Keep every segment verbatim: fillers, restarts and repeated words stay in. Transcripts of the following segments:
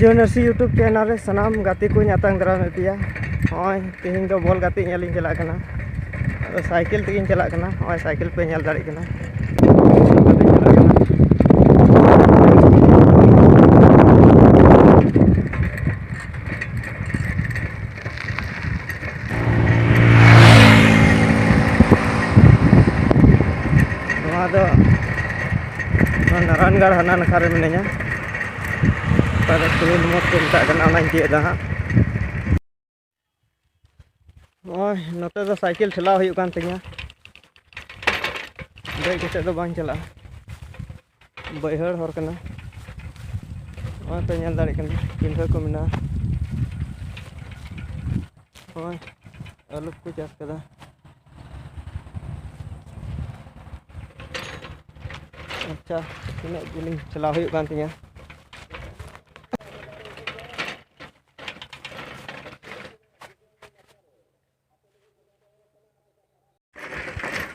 ᱡᱚᱭ Narsi YouTube channel ᱨᱮ ᱥᱟᱱᱟᱢ ᱜᱟᱛᱮ ᱠᱚᱧ ᱟᱛᱟᱝ ᱫᱟᱨᱟᱢᱮᱫ ᱯᱮᱭᱟ᱾ ᱱᱚᱜᱼᱚᱭ ᱛᱮᱦᱮᱧ ᱫᱚ ᱵᱚᱞ ᱜᱟᱛᱮᱜ ᱧᱮᱞ ᱤᱧ ᱪᱟᱞᱟᱜ ᱠᱟᱱᱟ᱾ ᱟᱫᱚ ᱥᱟᱭᱠᱮᱞ ᱛᱮᱜᱮᱧ ᱪᱟᱞᱟᱜ ᱠᱟᱱᱟ᱾ ᱱᱚᱜᱼᱚᱭ ᱥᱟᱭᱠᱮᱞ ᱯᱮ ᱧᱮᱞ ᱫᱟᱲᱮᱭᱟᱜ ᱠᱟᱱᱟ᱾ ᱱᱚᱣᱟ ᱫᱚ ᱱᱚᱣᱟ ᱱᱟᱨᱟᱭᱚᱱᱜᱟᱲ ᱦᱟᱱᱟ ᱱᱟᱠᱷᱟ ᱨᱮ ᱢᱤᱱᱟᱹᱧᱟ᱾ ᱚᱠᱟ ᱫᱚ ᱠᱩᱞᱦᱤ ᱢᱳᱲ ᱠᱚ ᱢᱮᱛᱟᱜ ᱠᱟᱱᱟ, ᱚᱱᱟᱧ ᱛᱤᱭᱳᱜ ᱮᱫᱟ ᱦᱟᱸᱜ᱾ ᱱᱚᱜᱼᱚᱭ ᱱᱚᱛᱮ ᱫᱚ ᱥᱟᱭᱠᱮᱞ ᱴᱷᱮᱞᱟᱣ ᱦᱩᱭᱩᱜ ᱠᱟᱱ ᱛᱤᱧᱟᱹ, ᱫᱮᱡ ᱠᱟᱛᱮ ᱫᱚ ᱵᱟᱝ ᱪᱟᱞᱟᱜᱼᱟ᱾ ᱵᱟᱹᱭᱦᱟᱹᱲ ᱦᱚᱨ ᱠᱟᱱᱟ᱾ ᱱᱚᱜᱼᱚᱭ ᱯᱮ ᱧᱮᱞ ᱫᱟᱲᱮᱭᱟᱜ ᱠᱟᱱᱟ, ᱯᱤᱸᱰᱷᱟᱹ ᱠᱚ ᱢᱮᱱᱟᱜᱼᱟ᱾ ᱱᱚᱜᱼᱚᱭ ᱟᱹᱞᱩ ᱠᱚ ᱪᱟᱥ ᱠᱟᱫᱟ᱾ ᱟᱪᱪᱷᱟ, ᱛᱤᱱᱟᱹᱜ ᱡᱤᱞᱤᱧ ᱪᱟᱞᱟᱣ ᱦᱩᱭᱩᱜ ᱠᱟᱱ ᱛᱤᱧᱟᱹ᱾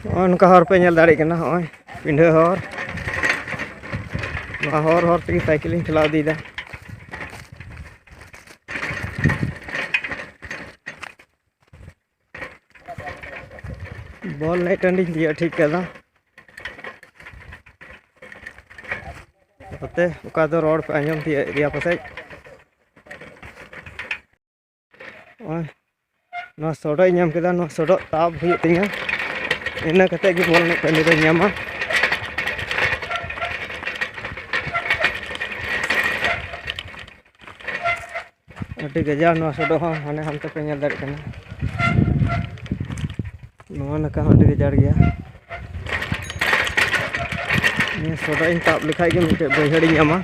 ᱱᱚᱜᱼᱚᱭ ᱱᱚᱝᱠᱟ ᱦᱚᱨ ᱯᱮ ᱧᱮᱞ ᱫᱟᱲᱮᱭᱟᱜ ᱠᱟᱱᱟ, ᱱᱚᱜᱼᱚᱭ ᱯᱤᱸᱰᱷᱟᱹ ᱦᱚᱨ᱾ ᱱᱚᱣᱟ ᱦᱚᱨ ᱦᱚᱨ ᱛᱮᱜᱮ ᱥᱟᱭᱠᱮᱞ ᱤᱧ ᱪᱟᱞᱟᱣ ᱤᱫᱤᱭᱮᱫᱟ᱾ ᱵᱚᱞ ᱮᱱᱮᱡ ᱴᱟᱺᱰᱤᱧ ᱛᱤᱭᱳᱜ ᱴᱷᱤᱠ ᱠᱟᱫᱟ᱾ ᱱᱚᱛᱮ ᱚᱠᱟ ᱫᱚ ᱨᱚᱲ ᱯᱮ ᱟᱸᱡᱚᱢ ᱛᱤᱭᱳᱜ ᱜᱮᱭᱟ ᱯᱟᱥᱮᱡ᱾ ᱱᱚᱜᱼᱚᱭ ᱱᱚᱣᱟ ᱥᱚᱰᱚᱜ ᱤᱧ ᱧᱟᱢ ᱠᱮᱫᱟ, ᱱᱚᱣᱟ ᱥᱚᱰᱚᱜ ᱛᱟᱵ ᱦᱩᱭᱩᱜ ᱛᱤᱧᱟᱹ, ᱤᱱᱟᱹ ᱠᱟᱛᱮ ᱜᱮ ᱵᱚᱞ ᱮᱱᱮᱡ ᱴᱟᱺᱰᱤ ᱫᱚᱧ ᱧᱟᱢᱟ᱾ ᱟᱹᱰᱤ ᱜᱟᱡᱟᱲ ᱱᱚᱣᱟ ᱥᱚᱰᱚᱜ ᱦᱚᱸ, ᱦᱟᱱᱮ ᱦᱟᱱᱛᱮ ᱯᱮ ᱧᱮᱞ ᱫᱟᱲᱮᱭᱟᱜ ᱠᱟᱱᱟ, ᱱᱚᱣᱟ ᱱᱟᱠᱷᱟ ᱦᱚᱸ ᱟᱹᱰᱤ ᱜᱟᱡᱟᱲ ᱜᱮᱭᱟ᱾ ᱱᱤᱭᱟᱹ ᱥᱚᱰᱚᱜ ᱤᱧ ᱛᱟᱵ ᱞᱮᱠᱷᱟᱡ ᱜᱮ ᱢᱤᱫᱴᱮᱡ ᱵᱟᱹᱭᱦᱟᱹᱲᱤᱧ ᱧᱟᱢᱟ᱾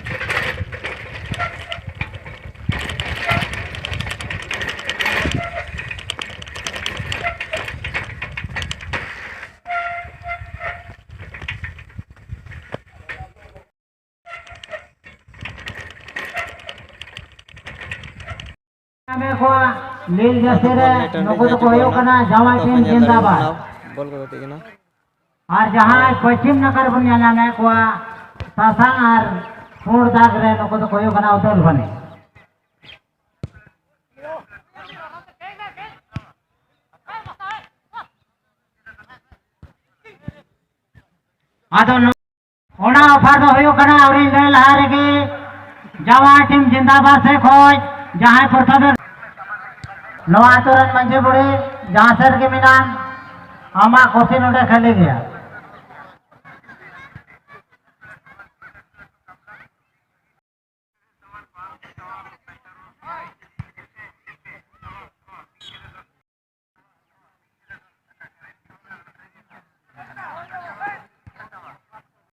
ᱧᱟᱢᱮᱫ ᱠᱚᱣᱟ᱾ ᱞᱤᱞ ᱡᱟᱹᱨᱥᱤ ᱨᱮ ᱱᱩᱠᱩ ᱫᱚᱠᱚ ᱦᱩᱭᱩᱜ ᱠᱟᱱᱟ ᱡᱟᱶᱟᱭ ᱴᱤᱢ ᱡᱤᱱᱫᱟᱵᱟᱫ᱾ ᱵᱚᱞ ᱠᱚ ᱜᱟᱛᱮᱜ ᱠᱟᱱᱟ᱾ ᱟᱨ ᱡᱟᱦᱟᱸᱭ ᱯᱚᱪᱷᱤᱢ ᱱᱟᱠᱷᱟ ᱨᱮᱵᱚᱱ ᱧᱮᱞ ᱧᱟᱢᱮᱫ ᱠᱚᱣᱟ, ᱥᱟᱥᱟᱝ ᱟᱨ ᱯᱩᱸᱰ ᱫᱟᱜᱽ ᱨᱮ, ᱱᱩᱠᱩ ᱫᱚᱠᱚ ᱦᱩᱭᱩᱜ ᱠᱟᱱᱟ ᱩᱫᱟᱞᱵᱟᱹᱱᱤ᱾ ᱟᱫᱚ ᱱᱚ- ᱚᱱᱟ ᱚᱯᱷᱟᱨ ᱫᱚ ᱦᱩᱭᱩᱜ ᱠᱟᱱᱟ, ᱟᱹᱣᱨᱤᱧ ᱞᱟᱹᱭ ᱞᱟᱦᱟ ᱨᱮᱜᱮ ᱡᱟᱶᱟᱭ ᱴᱤᱢ ᱡᱤᱱᱫᱟᱵᱟᱫ ᱥᱮᱫ ᱠᱷᱚᱱ ᱡᱟᱦᱟᱸᱭ ᱯᱨᱚᱛᱷᱚᱢ ᱮ ᱱᱚᱣᱟ ᱟᱛᱳ ᱨᱮᱱ ᱢᱟᱹᱡᱷᱤ ᱵᱩᱲᱦᱤ ᱡᱟᱦᱟᱸ ᱥᱮᱫ ᱨᱮᱜᱮ ᱢᱮᱱᱟᱢ, ᱟᱢᱟᱜ ᱠᱩᱨᱥᱤ ᱱᱚᱰᱮ ᱠᱷᱟᱹᱞᱤ ᱜᱮᱭᱟ᱾